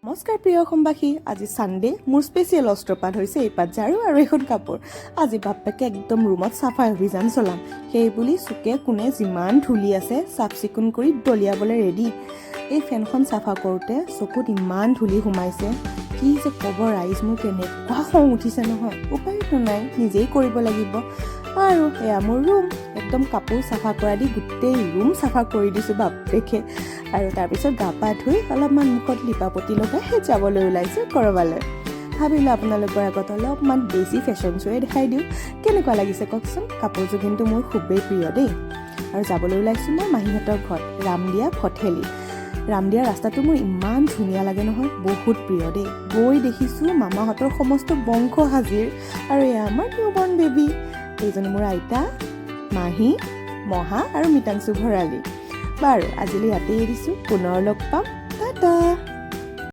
নমস্কাৰ প্ৰিয় অসমবাসী। আজি ছানডে, মোৰ স্পেচিয়েল অস্ত্ৰপাত হৈছে এইপাত ঝাৰু আৰু এখন কাপোৰ। আজি বাপ্পেকে একদম ৰুমত চাফাই অভিযান চলাম। সেই বুলি চুকে কোণে যিমান ধূলি আছে চাফ চিকুণ কৰি দলিয়াবলৈ ৰেডি। এই ফেনখন চাফা কৰোঁতে চকুত ইমান ধূলি সোমাইছে, কি যে ক'ব ৰাইজ, মোৰ কেনেকুৱা খং উঠিছে নহয়। উপায়তো নাই, নিজেই কৰিব লাগিব। আৰু এয়া মোৰ ৰুম, একদম কাপোৰ চাফা কৰা দি গোটেই ৰুম চাফা কৰি দিছোঁ বাপ্পেকে। আৰু তাৰপিছত গা পা ধুই অলপমান মুখত লিপাপতি লগাই যাবলৈ ওলাইছোঁ ক'ৰবালৈ। ভাবিলোঁ আপোনালোকৰ আগত অলপমান বেছি ফেশ্বন শ্ব'য়ে দেখাই দিওঁ। কেনেকুৱা লাগিছে কওকচোন? কাপোৰযোৰ কিন্তু মোৰ খুবেই প্ৰিয় দেই। আৰু যাবলৈ ওলাইছোঁ মই মাহীহঁতৰ ঘৰত, ৰামদিয়া ভঠেলি। ৰামদিয়া ৰাস্তাটো মোৰ ইমান ধুনীয়া লাগে নহয়, বহুত প্ৰিয় দেই। গৈ দেখিছোঁ মামাহঁতৰ সমস্ত বংশ হাজিৰ। আৰু এয়া আমাৰ নিউবৰ্ণ বেবী। এইজনী মোৰ আইতা, মাহী, মহা আৰু মিতাংশু ভৰালী। বাৰু, আজিলৈ ইয়াতেই এৰিছোঁ। পুনৰ লগ পাম। টাটা।